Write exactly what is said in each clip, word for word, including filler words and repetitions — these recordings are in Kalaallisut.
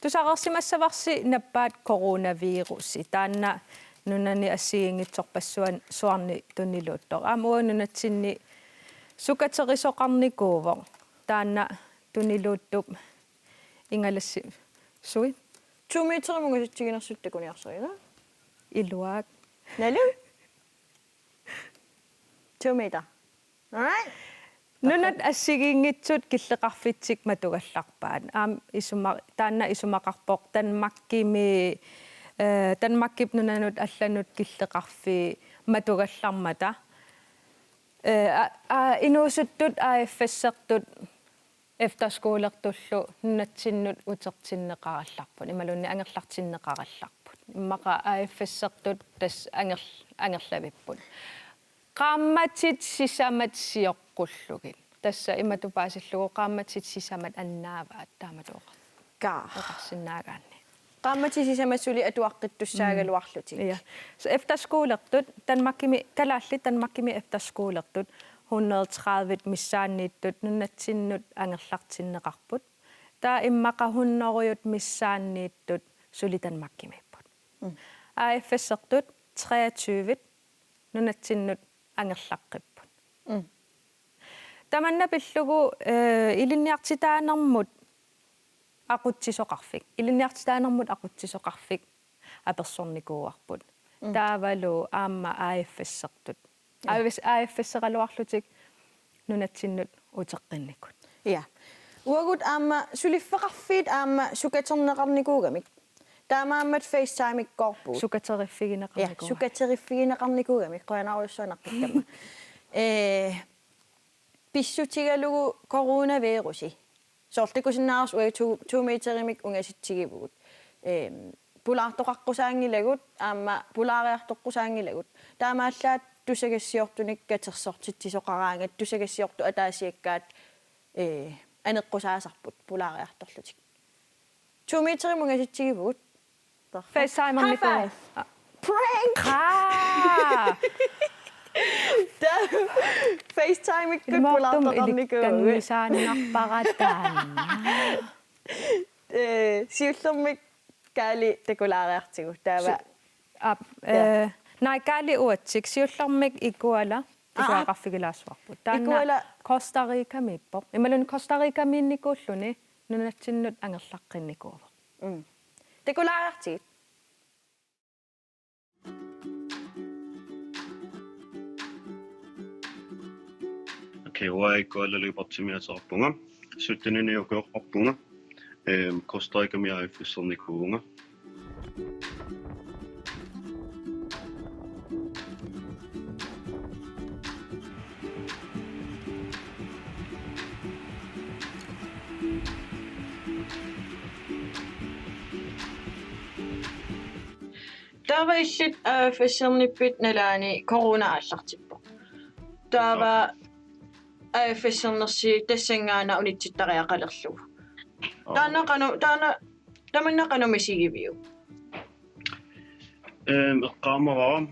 Tusarsimassavarsi nappaat coronavirusi. Taanna nunani assigiinngitsorpassuarni tuniluuttoq. Aamma uagut nunatsinni sukaterisoqarnikuuvoq. Taanna tuniluuttup ingalassi sui. To meterimut ungasitsiginersutit takuniarsaringa? Iluaak. Nalu? To meter. All right. Nunat assigiinngitsut killeqarfitsik matugallarpaat. Aamma isuma-, taanna isumaqarpoq Danmarkimi, eh, Danmarkip nunanut allanut killeqarfii matugallarmata. Eh, a-, a-, inuusuttut A F S-ertut efterskolertullu nunatsinnut utertinneqarallarput, imaluunniit angerlartinneqarallarput. Immaqa A F S-ertut tassa anger-, angerlavipput. Qaammatit sisamat sioqqullugit. Tassa imatut paasillugu qaammatit sisamat annaavaat taamatut oqa-, Kaa. Oqarsinnaagaanni. Qaammatit sisamat suli atuaqqittussaagaluarlutik. Mm. Ja. Så efterskolertut, Danmarkimi, kalaallit Danmarkimi efterskolertut, hundrede tredive missaanniittut, nunatsinnut angerlartinneqarput. Taava immaqa hundrede missaanniittut suli Danmarkimiipput. Mm. A F S-ertut treogtyve, nunatsinnut angerlaqqipput. Mm. Tamanna pillugu, eh, ilinniartitaanermut aqutsisoqarfik. Ilinniartitaanermut aqutsisoqarfik apersornikuuarput. Mm. Taavalu aamma A F S-ertut. Ja. A F S, A F S-eraluarlutik nunatsinnut uteqqinnikut. Ja. Uagut aamma suliffeqarfiit aamma sukaterneqarnikuugamik. Taamaammat FaceTime-ikkoorpugut. Sukateriffigineqarnikuugamik. Ja, sukateriffigineqarnikuugamik. Qujanarujussuaq naqqikkamma. Eh, pissutigalugu coronavirusi. Soorlu takusinnaavarsi uagut to, to meterimik ungasitsigivugut. Ehm, pulaartoqaqqusaanngilagut, aamma pulaariartoqqusaanngilagut. Taamaallaat tusagassiortunik katersortitsisoqaraangat tusagassiortut ataasiakkaat, eh, aneqqusaasarput pulaariartorlutik. To meterimik ungasitsigivugut. FaceTime-erniku. High five. Prank! Aa! Taava FaceTime-ikkut pulaartoqarnikuuvugut. Ilikkangisaannarpara taanna. Eh, siullermik Kaali takulaariartigu. Taava. Si-, aap, ja. Eh, naa Kaali uatsik, siullermik Ikuala. Aa. Tusagaqarfigilaassuarput. Taanna Ikuala. Costa Ricamiippoq. Imaluunniit Costa Ricamiinnikuulluni nunatsinnut angerlaqqinnikuuvoq. Mm. Takulaariartigit. Okay, uanga Ikuala Lyberthimi ateqarpunga. Syttenini ukioqarpunga. Ehm, Costa Ricami A F S-ernikuuvunga. Taava illit A F S-ernippit nalaani corona aallartippoq. Taava A F S-ernersi tassanngaannaq unitsittariaqalerlugu. Taanna qanoq, taanna, tamanna qanoq misigiviuk? Ehm, eqqaamavara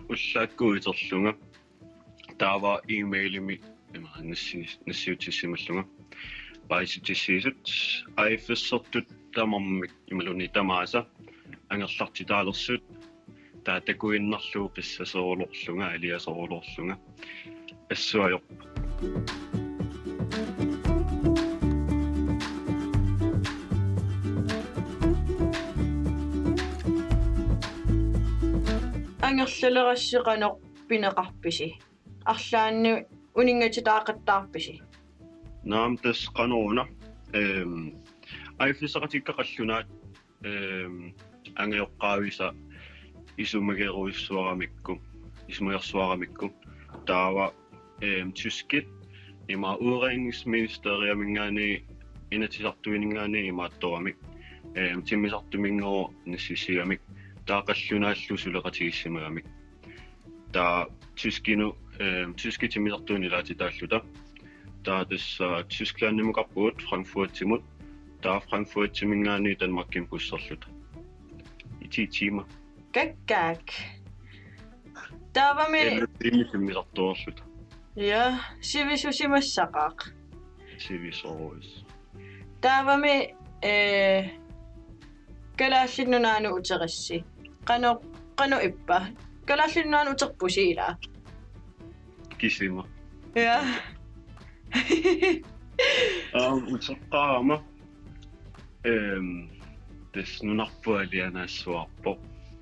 ullaakkut iterlunga. Taava e-mailimi ima nassi-, nassiutissimallunga. Paasissutissiisut A F S-ertut tamarmik imaluunniit tamaasa angerlartitaalersut. Taava takuinnarlugu qissasoorulorlunga, aliasoorulorlunga. Assut ajorpoq. Angerlalerassi qanoq pineqarpisi? Arlaanni uninngatitaaqattaarpisi? Naamik, tassa qanoruna. Ehm, A F S-eqatitta qallunaat, ehm, angajoqqaavisa isumagerujussuaramikku, isumagersuaramikku. Taava, ehm, tyskit ima Udviklingsministeriuminngaanniit, Inatsisartuininngaanniit imaattoramik, ehm, timmisartuminngooq nassissigamik, taava qallunaallu suleqatigiissimagamik. Taava tyskinut, ehm, tyskit timmisartuunut ilaatitaalluta. Taava tassa Tysklandimukarpugut Frankfurtimut. Taava Frankfurtiminngaanniit Danmarkimut busserluta. I ti timer. Kakkaak. Taavami elleve timer timmisartuarluta. Ja, sivisusimassaqaaq. Sivisooruis. Taavami, eh, Kalaallit Nunaannut uterissi. Qanoq, qanoq ippa? Kalaallit Nunaannut uterpusi ilaa? Kisima. Ja. Aam, uteqqaarama. Ehm, tassa nunarput alianaassuarpoq.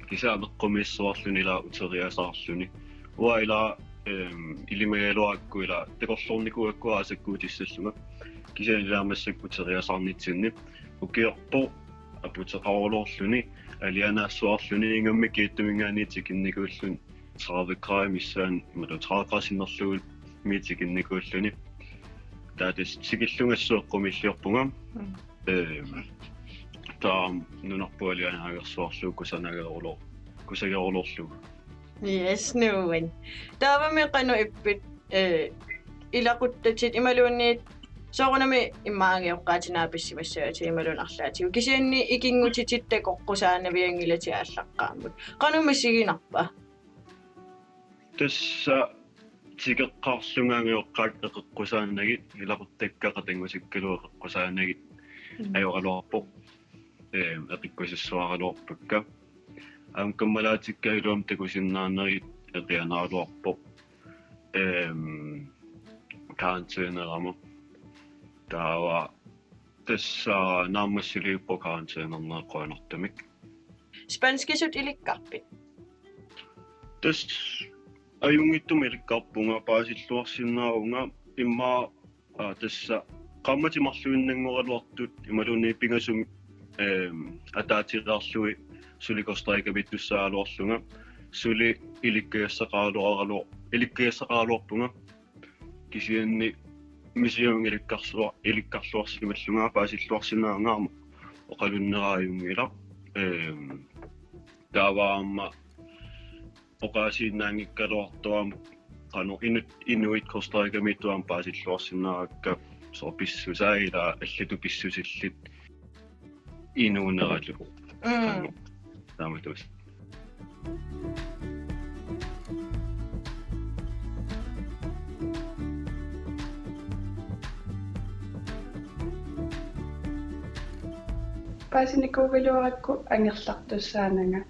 Kisianni eqqumiissuarluni ilaa uteriasaarluni. Uanga ilaa, ehm, ilimagaluarakku ilaa takorloornikuugakku aasakkuutissallunga. Kisianni ilaa massakkut uteriasaarnitsinni. Ukiorput aputeqarulorluni, alianaassuarluni ingammik kiittuminngaanniit tikinnikuulluni. Tredive grader missaani, imaluunniit tredive grader sinnerlugit tikinnikuulluni. Taava tassa tikillunga assut eqqumiilliorpunga. Mm. Ehm, taava nunarput alianaagersuarlugu kusanagerulor-, kusagerulorlugu. Yes, nuann'. Taavami qanoq ippit, eh, ilaquttatit imaluunniit soorunami immaqa angajoqqaatit naapissimassavatit imaluunniit arlaatigut. Kisianni ikinngutitit takoqqusaannavianngilatit aallaqqaammut. Qanoq misiginarpa? Tassa tikeqqaarlunga angajoqqaakka eqeqqusaannagit, ilaquttakka qatanngutikkalu eqeqqusaannagit. Mm. Ajoraluarpoq. Ehm, eqikkusissuaraluarpakka. Aamma kammalaatikka iluamik takusinnaanerit eqianaraluarpoq. Ehm, karantænerama. Taava tassa naammassiliippoq karantænerneq qujanartumik. Spanskisut ilikkarpit? Tassa ajunngitsumik ilikkarpunga, paasilluarsinnaavunga immaqa, aa, tassa qaammatit marluinnanngoraluartut imaluunniit pingasut, ehm, ataatsilaarlugit suli Costa Ricamiittussaagaluarlunga suli ilikkagassaqaraluaralu-, ilikkagassaqaraluarpunga. Kisianni misiginngilikkarlua-, ilikkarluarsimallunga paasilluarsinnaavunga aamma oqalunnera ajunngilaq. Ehm, taava aamma oqaasiinnaanngikkaluartoq aamma qanoq inut-, inuit Costa Ricamiittut aamma paasilluarsinnaavakka soorlu pissusaa ilaa allatut pissusillit inuuneralu. Mm. Qanoq. Taamatut. Paasinikuugaluarakku angerlartussaananga.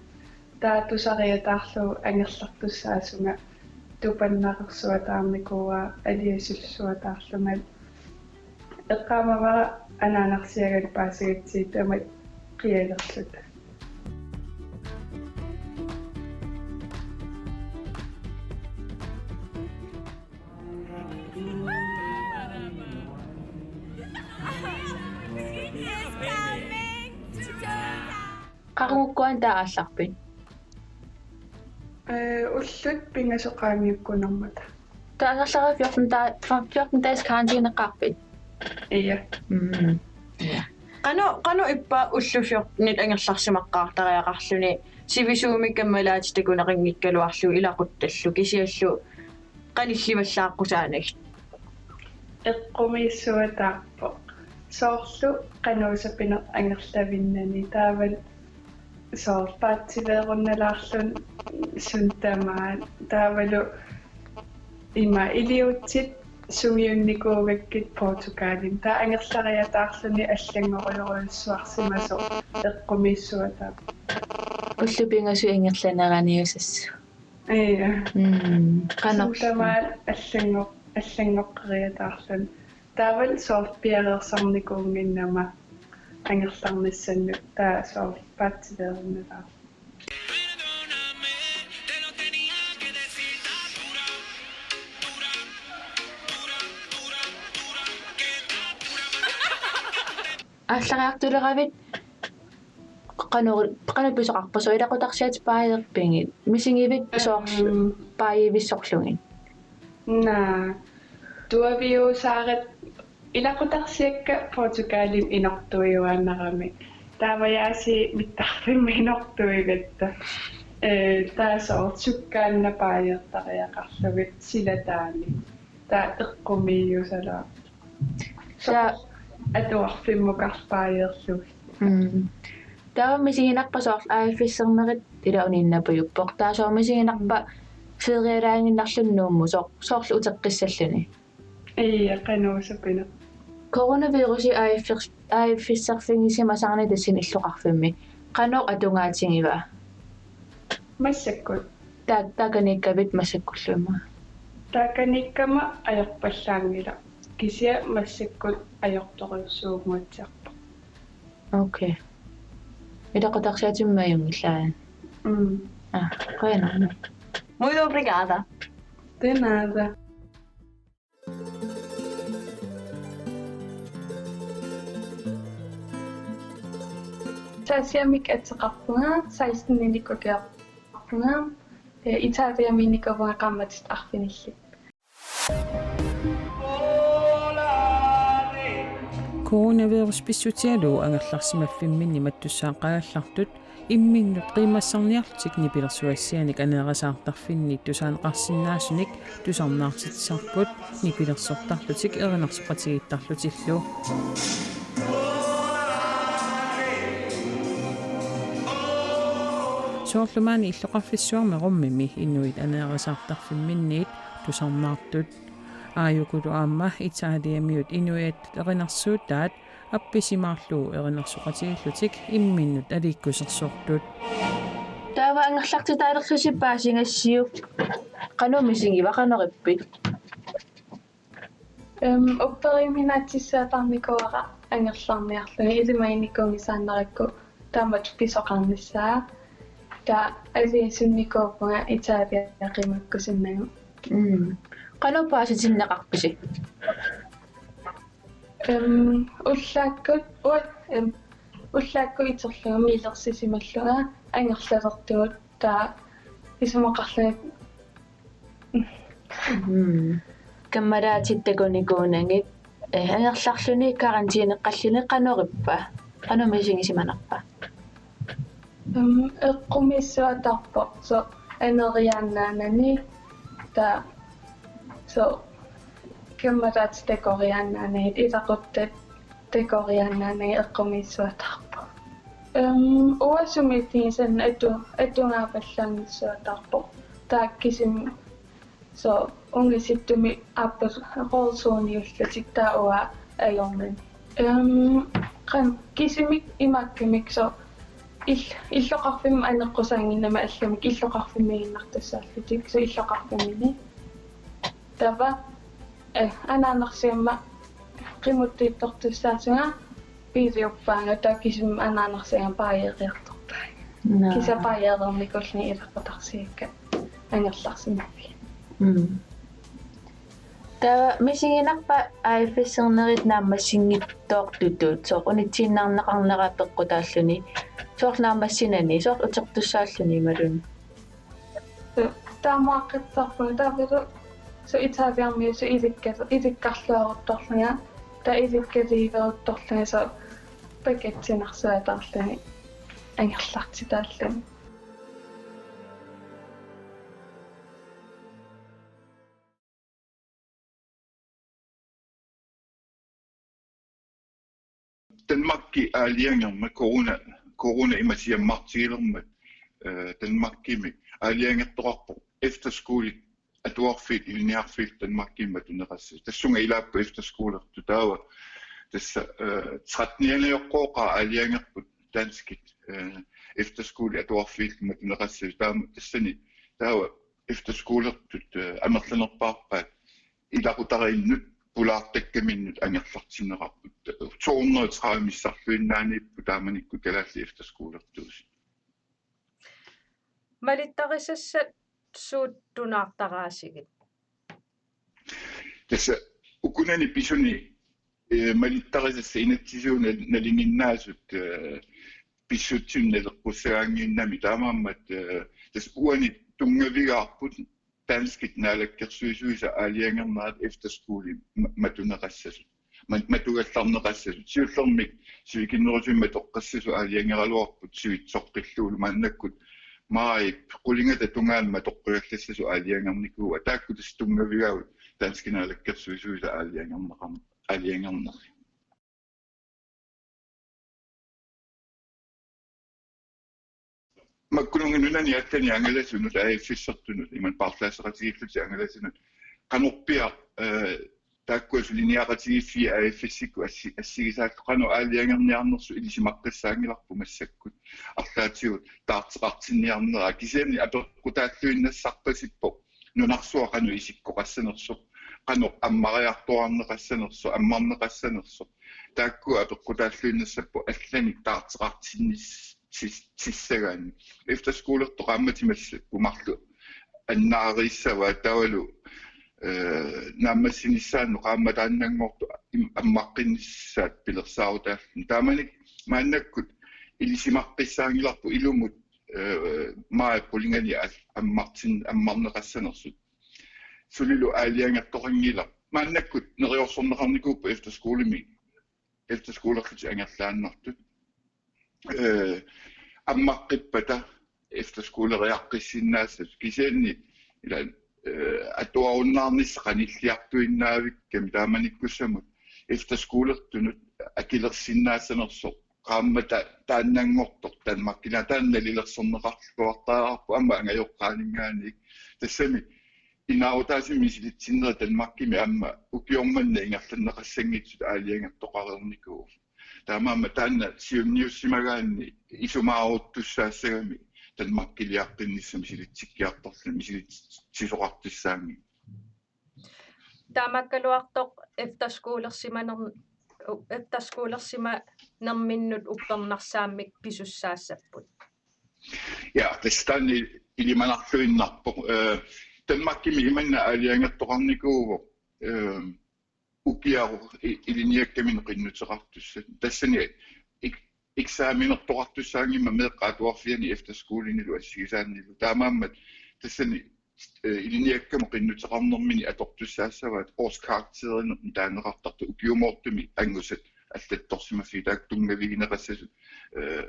Taava tusariataarlugu angerlartussaasunga tupannarsuataarnikuuara aliasussuataarlunga. Eqqaamavara anaanarsiagallu paasigatsigu tamatta qialerluta. Qaqugukku aamma taava aallarpit? Ee, ullut pingasut qaangiukkunermata. Taava angerlarivit fjorten da-, fjorten dages karantæneqarpit? Ja. Mm. Ja. Qanoq, qanoq ippa ullut fjortenit angerlarsimaqqaartariaqarluni sivisuumik kammalaatit takuneqanngikkaluarlugu ilaquttallu kisiallu qanillivallaaqqusaanagit? Eqqumiissuataarpoq. Soorlu qanuusapineq angerlavinnani taavalu soorlu paatsiveerunnalaarluni suut tamaat taavalu ima iliuutsit sungiunnikuugakkit Portugalimi. Taava angerlariataarluni allanngorujorujussuarsimasoq eqqumiissuataarpoq. Ullut pingasut ingerlaneraniussasoq. Ja. Mm, qanoq. Suut tamaat allanngor-, allanngoqqeriataarluni. Taavalu soorlu piareersarnikuunnginnama angerlarnissannut taava soorlu paatsiveerunnalaarluni. Aallariartuleravit qanoq, qanoq pisoqarpa, soorlu ilaqutarsiatit baajerpigit, misigivit soorlu Mm. baajivissorlugit? Naa, tuaviusaarit ilaqutarsiakka Portugalimi inortuiuaannarami. Taava aasiit mittarfimmi inortuigatta. Ee, taava soorlu sukkaannaq baajertariaqarlugit silataani. Taava eqqumiiusalaarpoq. Taava atuarfimmukarpaajeerlugit. Mm. Taava misiginarpa soorlu A F S-ernerit ila uninnapajuppoq. Taava soorlu misiginarpa ferialaaginnarluni Nuummut soor-, soorlu uteqqissalluni? Ja, qanuusapineq. Coronavirusi A F S-, A F S-erfigisimasarani tassani illoqarfimmi. Qanoq atungaatigivaa? Massakkut. Taak-, taakaniikkavit massakkullu immaqa? Taakaniikkama ajorpallaanngilaq. Kisianni massakkut ajortorujussuuguatsiarpoq. Okay. Ilaqutarsiatimmi ajunngillat. Mm. Ah, qujanaq. Muy obrigada. De nada. Aasiamik ateqarpunga, seksten-inik ukioqarpunga, eh, Italiamiinnikuuvunga qaammatit arfinillit. Coronavirus pissutigalugu angerlarsimaffimminni mattussaat qaangerlartut imminnut qiimmassarniarlutik nipilersugassianik aneerisaartarfinni tusaaneqarsinnaasunik tusarnaartitsisarput nipilersortarlutik erinarsoqatigiittarlutillu. Soorlu maani illoqarfissuarmi Rummimi inuit aneerisaartarfimminniit tusarnaartut. Aajukulu aamma Italiamiut inuiattut erinarsuutaat appisimaarlugu erinarsoqatigiillutik imminnut aliikkusersortut. Taava angerlartitaalerlusi paasigassiuk qanoq misigiva, qanoq ippit? Em, upperiuminaatsissuataarnikuuara angerlarniarluni, ilimaginikuunngisaannarakku taamatut pisoqarnissaa. Taava aliasunnikuuvunga Italia qimakkusunnagu. Mm. Qanoq paasitinneqarpisi? Em, ullaakkut, ua-, em, ullaakkut iterlunga miilersisimallunga angerlalertugut, taava isumaqarlunga. Mm. Kammalaatit takunikuunagit, eh, angerlarluni karantæneqqalluni qanoq ippa? Qanoq misigisimanerpa? Em, eqqumiissuataarpoq, soorlu aneriaannaanani, taava soorlu kammalaatit takoriaannaanagit, ilaquttat takoriaannaanagit eqqumiissuataarpoq. Em, uanga sumiiffissan atu-, atugaavallaanngissuataarpoq. Taava kisimi soorlu ungasissumik aappasooq rød zone-iullutik, taava uanga ajornani. Em, qanoq, kisimik imaakkamik soorlu ill-, illoqarfimmi aneqqusaannginnami allamik illoqarfimmiiginnartussaallutik, soorlu illoqarfimmini. Taava, eh, anaanarsiamma qimuttuuttortussaasunga biiliuppaanga, taava kisimi anaanarsiamma baajeeriartorpaanga. Naa. Kisianni baajeerernikuullunga ilaqutarsiakka angerlarsimaffiga. Mm. Taava misiginarpa A F S-ernerit naammassinngitsoortutut, soorlu unitsiinnarneqarnera peqqutaalluni, soorlu naammassinani, soorlu utertussaalluni imaluunniit? Taamaaqqittarpunga, taavalu soorlu Italiamiut soorlu ilikka-, ilikkarluaruttorlunga, taava ilikkaliiveruttorlunga soorlu pakatsinarsuataarluni angerlartitaalluni. Danmarki aalajangermat corona, corona ima siammartigilermat, eh, Danmarkimi aalajangertoqarpoq efterskolit atuarfiit ilinniarfiillu Danmarkimi matuneqassasut. Tassunga ilaapput efterskolertut, taava tassa, eh, tretteniannajoqqooqaaq aalajangerput danskit, eh, efterskolit atuarfiillu matuneqassasut. Taama tassani taava efterskolertut, eh, amerlanerpaarpaat ilaqutariinnut pulaartakkaminnut angerlartinneqarput. To hundrede og tredive missarluinnaaniipput taamanikkut kalaallit efterskolertuusut. Malittarisassat suut tunaartaraasigit? Tassa ukunani pisuni, eh, malittarisassat inatsisissaq nal-, nalinginnaasut, eh, pissutsimik naleqqussagaannginnami, taamaammat, eh, tassa uani tunngavigaarput danskit naalakkersuisuisa aalajangernerat efterskoli ma-, matuneqassasut. Ma-, matugallarneqassasut. Siullermik sivikinnerusumik matoqqassasut aalajangeraluarput sivitsoqqillugulu, maannakkut maajip qulingata tungaanut matoqqigallassasut aalajangernikuuaat. Taakku tassa tunngavigaavut danskit naalakkersuisuisa aalajangerneqarn-, aalajangernerat. Makkununnga nunani allani angalasunut A F S-ertunut imannak paarlaasseqatigiillutik angalasunut qanorpiaq, eh, taakkua suliniaqatigiiffiit A F S-ikkut assi-, assigisaallu qanoq aalajangerniarnersut ilisimaqqissaanngilarput massakkut. Ar-, arlaatigut taarteqartinniarneraa, kisianni apeqqutaalluinnassarpasippoq nunarsuaq qanoq isikkoqassanersoq, qanoq ammariartuaarneqassanersoq, ammarneqassanersoq. Taakku apeqqutaalluinnassapput allanik taarteqartinnis-, tis-, tissagaanni. Efterskolertoq qaammatit massakkut marluk annaariissavaat taavalu, eh, naammassinissaannut qaammataannanngortut im-, ammaqqinnissaat pilersaarutaalluni. Taamani maannakkut ilisimaqqissaanngilarput ilumut, eh, maajip qulinganit al-, ammartin-, ammarneqassanersut. Sulilu aalajangertoqanngilaq. Maannakkut neriorsorneqarnikuupput efterskolemi, efterskolerlutik angerlaannartut. Eh, ammaqqippata efterskoleriaqqissinnaassasoq. Kisianni ila, eh, atuarunnaarnissaq qanilliartuinnaavikkami taamanikkussamut efterskolertunut akilersinnaassanersoq qaammata-, taannanngortoq Danmarkimi taanna nalilersorneqarluartariaqarpoq aamma angajoqqaaninngaanniit. Tassami inaarutaasumik misilitsinneri Danmarkimi aamma ukioq manna ingerlanneqassanngitsut aalajangertoqareernikuuvoq. Taamaammat taanna siunniussimagaanni isumaaruttussaassagami Danmarkiliaqqinnissaq misilitsikkiartorluni, misilitsisoqartussaanngitsoq. Taamaakkaluartoq efterskolersimaner-, efterskolersimanerminnut uppernarsaammik pisussaassapput. Ja, tassa taanna ilimanarluinnarpoq. Eh, Danmarkimi imanna aalajangertoqarnikuuvoq, eh, ukiaru i-, ilinniakkaminnut qinnuteqartussat. Tassani ek-, eksaminertoqartussaanngimmat meeqqat atuarfianni efterskolinilu assigisaannilu. Taamaammat tassani, eh, ilinniakkamut qinnuteqarnermini atortussaassavaat årskarakterinut taaneqartartut ukiumoortumik angusat allattorsimaffiit taakku tunngavigineqassasut, eh,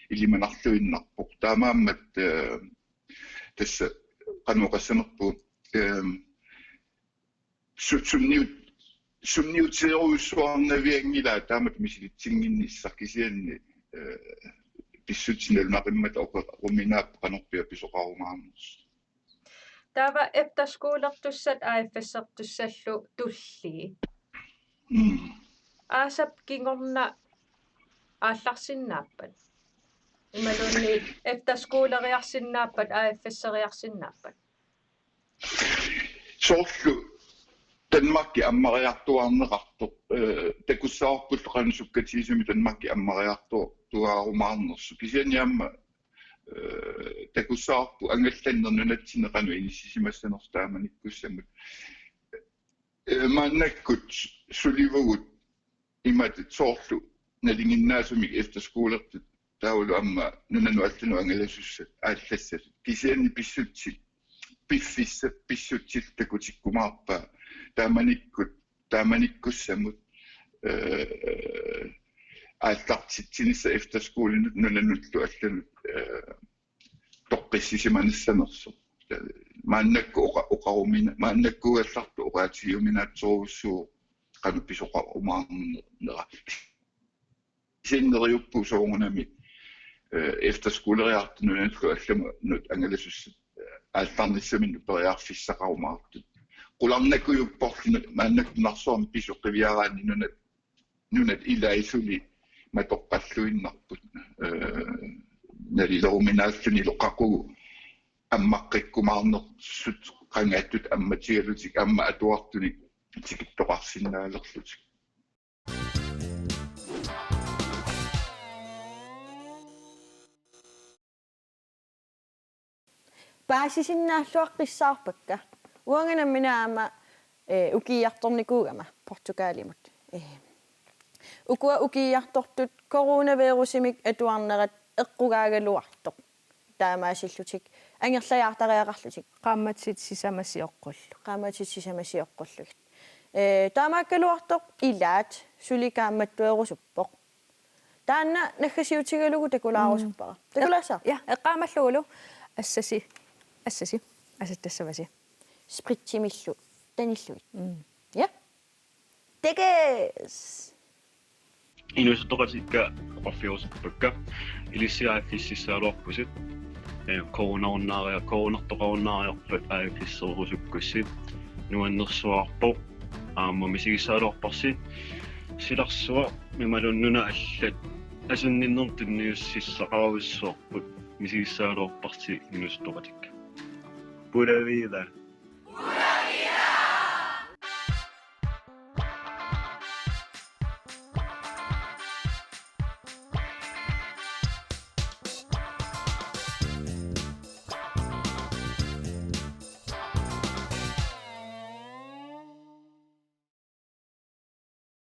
ilimanarluinnarpoq. Taamaammat, eh, tassa qanoq oqassanerpugut, eh, su-, sunniut-, sunniuterujussuarnavianngilaa taamatut misilitsinnginnissaq kisianni, eh, pissutsit nalunaqimmata oqaruminaappoq qanorpiaq pisoqarumaarnersoq. Taava efterskolertussat A F S-ertussallu tullii. Mm. Aasap kingorna aallarsinnaappat? Imaluunniit efterskoleriarsinnaappat, A F S-eriarsinnaappat? Soorlu Danmarki ammariartuaarneqartoq, eh, takussavarpullu qanoq sukkatigisumik Danmarki ammariartuaarumaarnersoq. Kisianni aamma, eh, takussavarput angallanneq nunatsinni qanoq inissisimassanersoq taamanikkussamut. Eh, maannakkut sulivugut imatut soorlu nalinginnaasumik efterskolertut taavalu aamma nunanut allanut angalasussat aallassasut. Kisianni pissutsit, piffissaq pissutsit takutikkumaarpaa taamanikkut, taamanikkussamut, eh, aallartitsinissaq efterskolinut nunanullu allanut, eh, toqqissisimanissanersoq. Maannakkut oqa-, oqarumina-, maannakkuugallartoq oqaatigiuminaatsorujussuuvoq qanoq pisoqarumaarnera. Kisianni neriuppugut soorunami, eh, efterskoleriartut nunanullu allanut angalasussat, eh, aallarnissaminnut periarfissaqarumaartut. Qularnakujupporlu maannakkut nunarsuarmi pisoq qiviaraanni nunat, nunat ilaat suli matoqqalluinnarput. Eh, nalileruminaallunilu qaqugu ammaqqikkumaarnersut qangattut ammatigalutik aamma atuartunik tikittoqarsinnaalerlutik. Paasisinnaalluaqqissaarpakka. Uanga nammineq aamma, eh, ukiiartornikuugama Portugalimut. Eh. Ukua ukiiartortut coronavirusimik atuarnerat eqqugaagaluartoq. Taamaasillutik angerlajaartariaqarlutik. Qaammatit sisamat sioqqullugit. Qaammatit sisamat sioqqullugit. Eh, taamaakkaluartoq ilaat suli kaammattuerusuppoq. Taanna naggasiutigalugu takulaarusuppara. Mm. Takulaassaaq? Ja, eqqaamallugulu assasi, assasi, asattassavasi. Spritsimillu tanillugit. Mm. Ja. Tekes. Inuusuttoqatikka oqarfigerusuppakka. Ilissi A F S-issagaluarpusi. Eh, coronarunnaariar-, coronartoqarunnaariarpat A F S-erusukkussi. Nuannersuarpoq. Aamma misigissagaluarparsi silarsuaq imaluunniit nunat allat asanninnermut tunniussissaqarujussuarput misigissagaluarparsi inuusuttoqatikka. Pura vida.